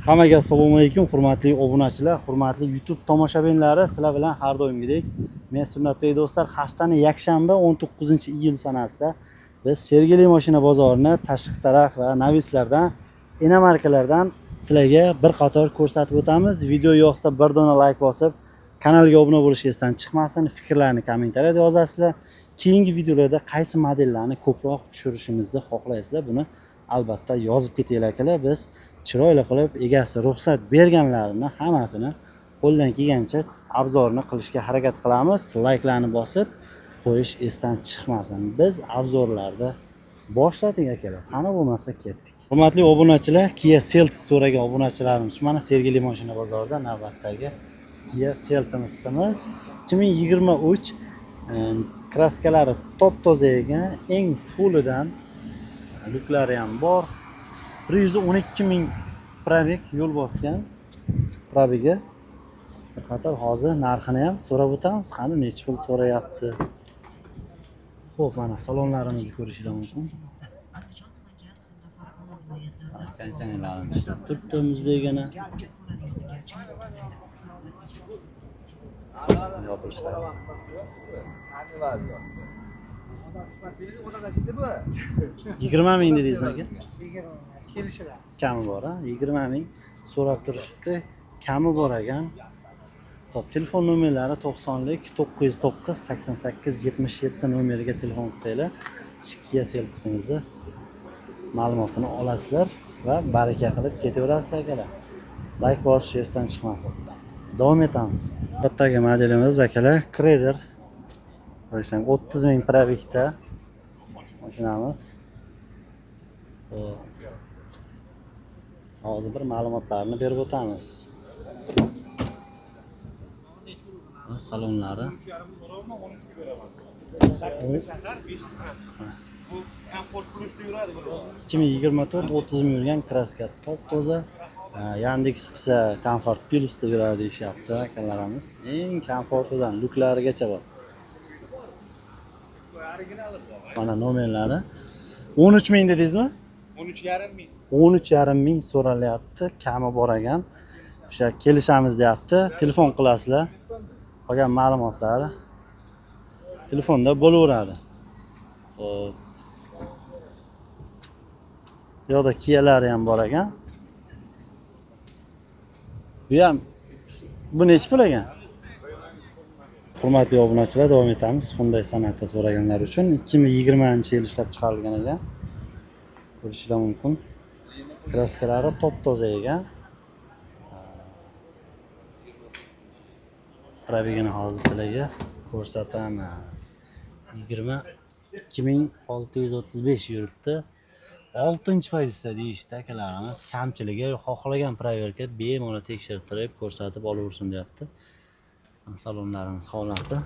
Hammaga assalomu alaykum, hurmatli obunachilar, hurmatli YouTube tomoshabinlari. Sizlar bilan har doimgidek men Sunnatbek do'stlar. Haftani yakshanba 19-iyul sanasida biz Sergeli mashina bozorini tashqi taraf va navislardan, inomarkalardan sizlarga bir qator ko'rsatib o'tamiz. Video yoqsa bir dona like bosib, kanalga obuna bo'lish esdan chiqmasin. Fikrlarni kommentariyada yozasizlar. Keyingi videolarda qaysi modellarni ko'proq tushirishimizni xohlaysizlar, buni albatta yozib ketinglar akalar. Biz chiroyli qilib egasi ruxsat berganlarini hammasini qo'ldan kelgancha обзор ni qilishga harakat qilamiz. Layklarni bosib qo'yish esdan chiqmasin. Biz обзор larda boshladik akalar. Qani bo'lmasa ketdik. Hurmatli obunachilar, Kia Seltos so'ragan obunachilarimiz mana Sergeli mashina bozorida navbatdagi Kia Seltos'imiz 2023, краска lari top toza ekan, eng fulidan, lyuklari ham bor. 112 ming пробег yo'l bosgan пробег i. Bir qator hozir narxini ham so'rab o'tamiz. Qani nechi pul so'rayapti. Xo'p, mana salonlarimizni ko'rishinglar mumkin. Konditsionerlarimiz ishlab turibdi muzdagina. Yopilishlari. 20 ming dedingizmi aka? Kelishiladi. Kami bor, a? 20 ming so'rab turishibdi. Kami bor ekan. Xo'p, telefon nomerlari 90lik 909 88 77 nomeriga telefon qilsanglar, shu Kia Seltos'imizni ma'lumotini olasizlar va baraka qilib ketaverasizlar akalar. Layk bosish esdan chiqmasin. Davom etamiz. Kattagi modelimiz akalar Creder. Ko'rishdan 30 ming пробег da mashinamiz. Xo'p. Hozir bir ma'lumotlarni berib o'tamiz. Va salonlari. Bu komfort plusda yuradi bu. 2024, 30 ming yurgan, краска top toza. Yandex qilsa komfort plusda yuradi deyishyapti akalarimiz. Eng komfortidan lyuklarigacha bor. Mana nomerlari. 13 ming dedingizmi? 13,5 ming. 13,5 ming so'ralyapti, kami bor ekan. O'sha kelishamiz deyapti. Telefon qilasizlar. Qolgan ma'lumotlari telefonda bo'laveradi. Xo'p. Bu yoqda Kia'lari ham bor ekan. Bu ham, bu nechi pul ekan? Hurmatli obunachilar, davom etamiz. Hyundai Sonata so'raganlar uchun 2020-yil ishlab chiqarilgan ekan. Ko'rishinglar mumkin. Краска lari top toza ekan. Пробег ini hozir sizlarga ko'rsatamiz. 22 635 yuribdi. Oltinchi pozitsiya deyishdi akalarimiz. Kamchiligi xohlagan проверка bemalol tekshirib turib, ko'rsatib olaversin deyapti. Mana salonlarimiz holati.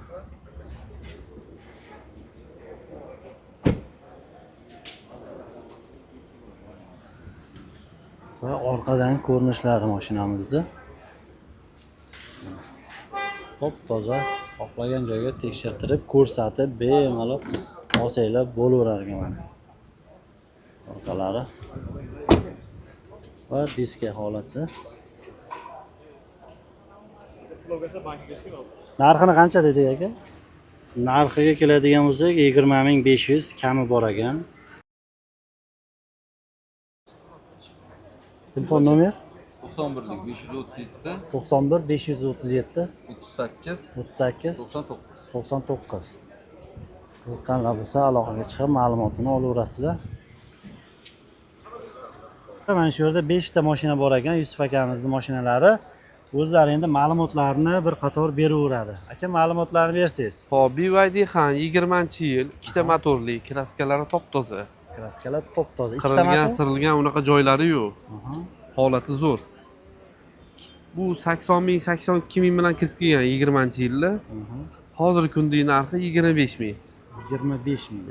Va orqadan ko'rinishlari mashinamizni. Top toza, xohlagan joyga tekshirtirib, ko'rsatib, bemalol olsanglar bo'laverar ekan mana. Orqalari va diska holati. Narxini qancha dedik aka? Narxiga keladigan bo'lsak, 20 500, kami bor ekan. Telefon nomer 91lik 537 91 537 38 38 99. 99. Qiziqqanlar bo'lsa aloqaga chiqib ma'lumotini olaverasizlar. Mana shu yerda 5 ta mashina bor ekan, Yusuf akamizni mashinalari. O'zlari endi ma'lumotlarni bir qator beraveradi. Aka, ma'lumotlarni bersangiz. Hop, BYD Han 20-yil, ikkita motorli, краска lari top toza. Краска lar top toza. Ikkita Qirilgan, motor. sirilgan unaqa joylari yo'q. Holati zo'r. Bu 80 ming, 82 ming bilan kirib kelgan 20-yilda. Hozirgi kundagi narxi 25 ming. 25 ming.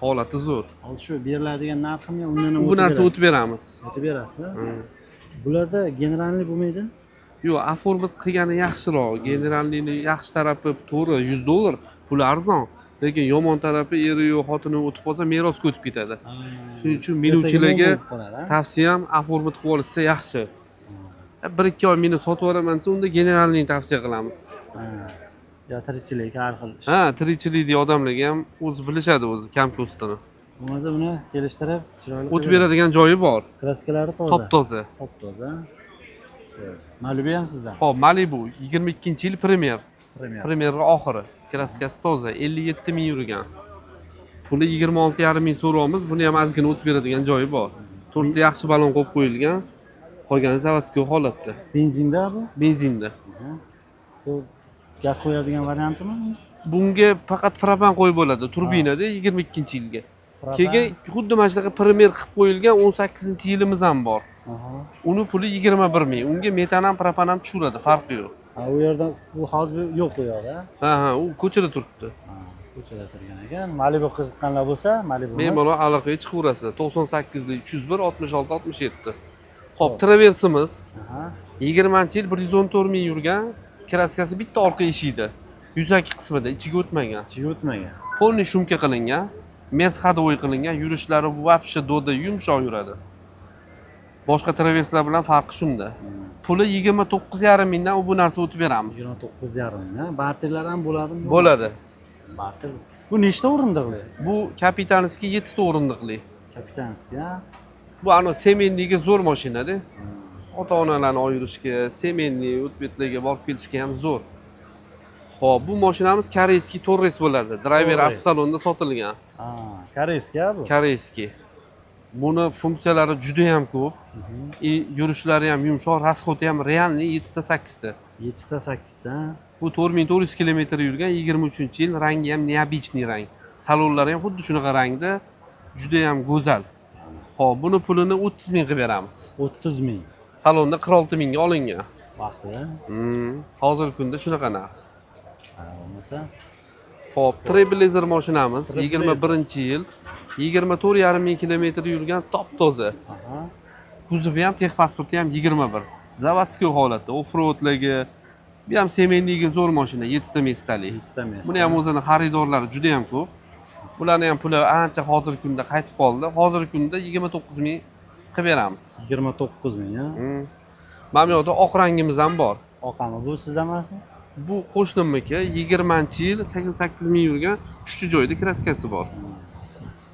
Holati zo'r. Hozir shu beriladigan narximi undan ham Bu narsa o'tib beramiz. O'tib berasiz. Bularda generalniy bo'lmaydi? Yo'q, оформить qilgani yaxshiroq. Generalniyni yaxshi tarafi to'g'ri 100 dollar, puli arzon. Lekin yomon tarafi eri yo'q, xotini o'tib qolsa merosga o'tib ketadi. Shuning uchun Ertaga minuvchilarga nima bo'lib qoladi, a? tavsiyam оформить qilib olishsa yaxshi. 1-2 oy minib sotib yuboraman desa, unda generalni tavsiya qilamiz. Ha. Yo tirikchilik har xil ish. Ha, tirikchilikdagi odamlarga ham o'zi bilishadi o'zi kam ko'stini. Bo'lmasa buni kelishtirib chiroyli O'tib beradigan joyi bor. Kraskalari toza. Top toza. Top toza. Malibu ham sizdan. Xo'p, Malibu 22-yil Premier. Premier. Premierning oxiri. Kraskasi toza, 57 ming yurgan. Puli 26,5 ming so'raymiz. Buni ham ozgina o'tib beradigan joyi bor. To'rtta yaxshi balon qo'yib qo'yilgan. Qolgani заводской holatda. Benzinda bu. Benzinda. Aha. Bu gaz qo'yadigan variantimi? Bunga faqat propan qo'yib bo'ladi, turbinada 22-yilga. Propan. Keyin xuddi mana shunaqa Premier qilib qo'yilgan 18-yilimiz ham bor. Aha. Uni puli 21 ming. Unga metan ham, propan ham tushiradi, farqi yo'q. Ha, u yerda bu hozir yo'q u yoqda. Ha, u ko'chada turibdi. Ha, ko'chada turgan ekan. Malibu qiziqqanlar bo'lsa, Malibu. Bemalol aloqaga chiqaverasizlar. 98 301 66 67. Xo'p, Traversimiz Aha. 20-yil 114 ming yurgan, kraskasi bitta orqa eshikda. Yuzaki qismida, ichiga o'tmagan. Ichiga o'tmagan. Полный шумка qilingan, Merz ходовой qilingan, yurishlari вообще doda yumshoq yuradi. Boshqa Traverslar bilan farqi shunda. Puli 29,5 mingdan u bu narsa o'tib beramiz. 29,5 ming. Barterlar ham bo'ladimi? Bo'ladi. Barter. Bu nechta o'rindiqli? Bu капитанский 7 ta o'rindiqli. Капитанский, ha? Bu ano семейный ga zo'r mashinada. Ota-onalarni olib yurishga, семейный o'tbetlarga borib kelishga ham zo'r. Xo'p, bu mashinamiz корейский Torres bo'ladi. Driver Torres. avtosalonda sotilgan. Ha, корейский bu. Корейский. Buni funksiyalari juda ham ko'p. И yurishlari ham yumshoq, расход i ham реальный 7 ta 8 ta. 7 ta 8 ta. Bu 4400 kilometr yurgan 23-yil, rangi ham необычный rang. Salonlari ham xuddi shunaqa rangda, juda ham go'zal. Xo'p, buni pulini 30 ming qilib beramiz. 30 ming. Salonda 46 mingga olingan. Vaqtida. Hozirgi kunda shunaqa narx. Ha, bo'lmasa Xo'p, Trailblazer mashinamiz Trailblazer. 21-yil 24,5 ming kilometr yurgan, top toza. Aha. Kuzovi ham, texpasporti ham 21. Заводской holatda, off-roadlarga, bu ham семейный ga zo'r mashina, 7 ta места li. 7 ta место. Buni ham o'zini xaridorlari juda ham ko'p. Bularni ham puli ancha hozirgi kunda qaytib qoldi. Hozirgi kunda 29 ming qilib beramiz. 29 ming, ha? Mana bu yoqda oq rangimiz ham bor. Oqami? Bu sizda emasmi? Bu qo'shnimniki, 20-yil 88 ming yurgan, uchta joyida kraskasi bor.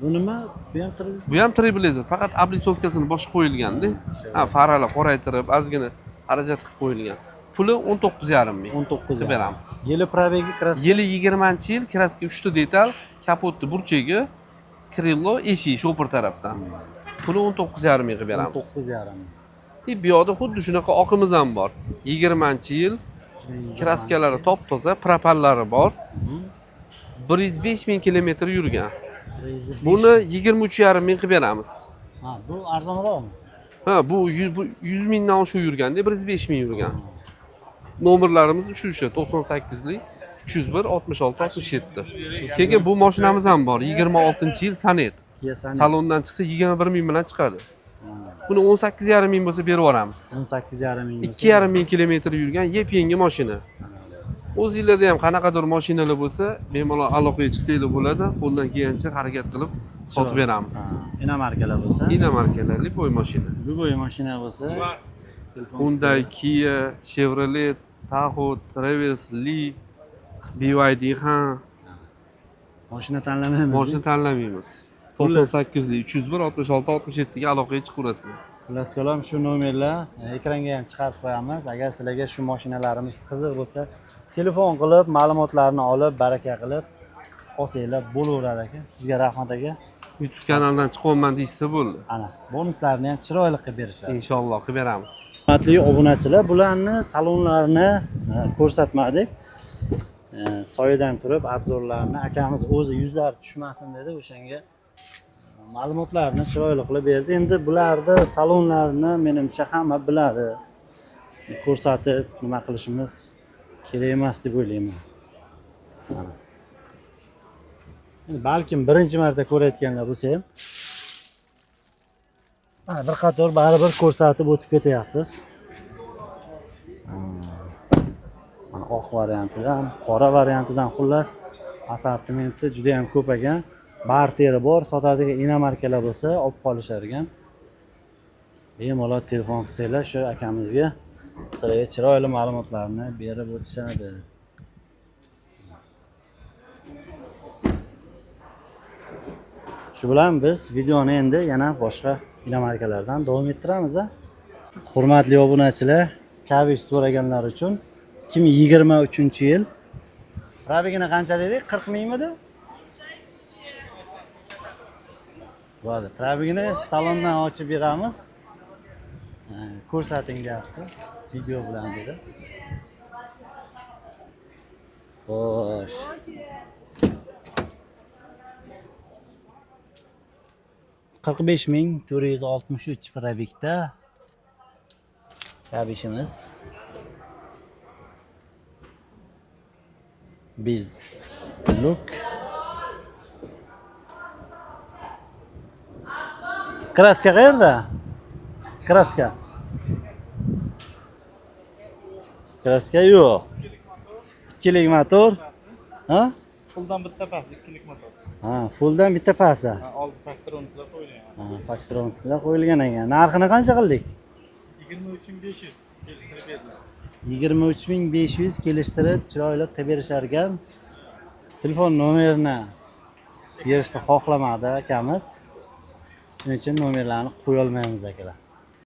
Bu nima? Bu ham Trailblazer. Bu ham Trailblazer, faqat облицовка sini boshqa qo'yilganda. Ha, faralar qoraytirib, ozgina xarajat qilib qo'yilgan. Puli 19,5 ming. 19 qilib beramiz. Yili пробег i kraska. Yili 20-yil, kraska 3 ta detal, kapotni burchagi, крыло, eshik shopir tarafdan. Puli 19,5 ming qilib beramiz. 19,5 ming. И bu yoqda xuddi shunaqa oqimiz ham bor. 20-yil, kraskalari top toza, propanlari bor. 105 ming kilometr yurgan. Buni 23,5 ming qilib beramiz. Ha, bu arzonroqmi? Ha, bu 100 mingdan oshiq yurganda 105 ming yurgan. Nomerlarimiz shu o'sha 98lik 301 66 67. Keyin bu mashinamiz ham bor. 26-yil Sonet. Kia Sonet. Salondan chiqsa 21 ming bilan chiqadi. Buni 18,5 ming bo'lsa berib yuboramiz. 18,5 ming. bo'lsa- 2,5 ming kilometr yurgan yep-yangi mashina. O'zinglarda ham qanaqadir mashinalar bo'lsa, bemalol aloqaga chiqsanglar bo'ladi. Qo'ldan kelgancha harakat qilib sotib beramiz. Ha, иномарка lar bo'lsa, Иномарка lar, любой mashina. любой mashina bo'lsa, telefon Hyundai, Kia, Chevrolet, Tahoe, Traverse, Li, BYD ha, mashina tanlamaymiz. Mashina tanlamaymiz. 98lik 301 66 67 ga aloqaga chiqaverasizlar. Xullas kalom, shu nomerlar ekranga ham chiqarib qo'yamiz. Agar sizlarga shu mashinalarimiz qiziq bo'lsa, telefon qilib, ma'lumotlarni olib, baraka qilib olsanglar bo'laveradi aka. Sizga rahmat aka. YouTube kanalidan chiqyapman deyishsa bo'ldi. Ana, bonuslarni ham chiroyli qilib berishadi. Inshaalloh qilib beramiz. Hurmatli obunachilar, bularni salonlarini ko'rsatmadik. Soyadan turib обзор larni akamiz o'zi yuzlari tushmasin dedi, o'shanga ma'lumotlarni chiroyli qilib berdi. Endi bularni salonlarini menimcha hamma biladi. Ko'rsatib nima qilishimiz kerak emas deb o'ylayman. Mana. Endi balkim birinchi marta ko'rayotganlar bo'lsa ham, mana bir qator baribir ko'rsatib o'tib ketyapmiz. Mana oq variantidan, qora variantidan, xullas assortimenti juda ham ko'p ekan. Barteri bor, sotadigan иномарка lar bo'lsa olib qolishar ekan. Bemalol telefon qilsanglar shu akamizga. Sizlarga chiroyli ma'lumotlarni berib o'tishadi. Shu bilan biz videoni endi yana boshqa inomarkalardan davom ettiramiz. A? Hurmatli obunachilar, Kavish so'raganlar uchun 2023-yil probegini qancha dedik? 40 mingmidi? Bo'ldi. Probegini salondan ochib beramiz. Ko'rsating deyapti. Video bilan dedi. Xo'sh. 45 463 probegda Kavishimiz. Biz look. Kraska qayerda? Kraska. Kraska yo'q. Ikkilik motor. Ha? Puldan bitta past, ikkilik motor. Ha, fulldan bitta pasti. Ha, oldi traktor qo'yilgan. Ha, Faktoronlar qo'yilgan ekan. Narxini qancha qildik? 23 500 kelishtirib beriladi. 23 500 kelishtirib chiroyli qilib berishar ekan. Telefon nomerini berishni xohlamadi akamiz. Shuning uchun nomerlarni qo'ya olmaymiz akalar.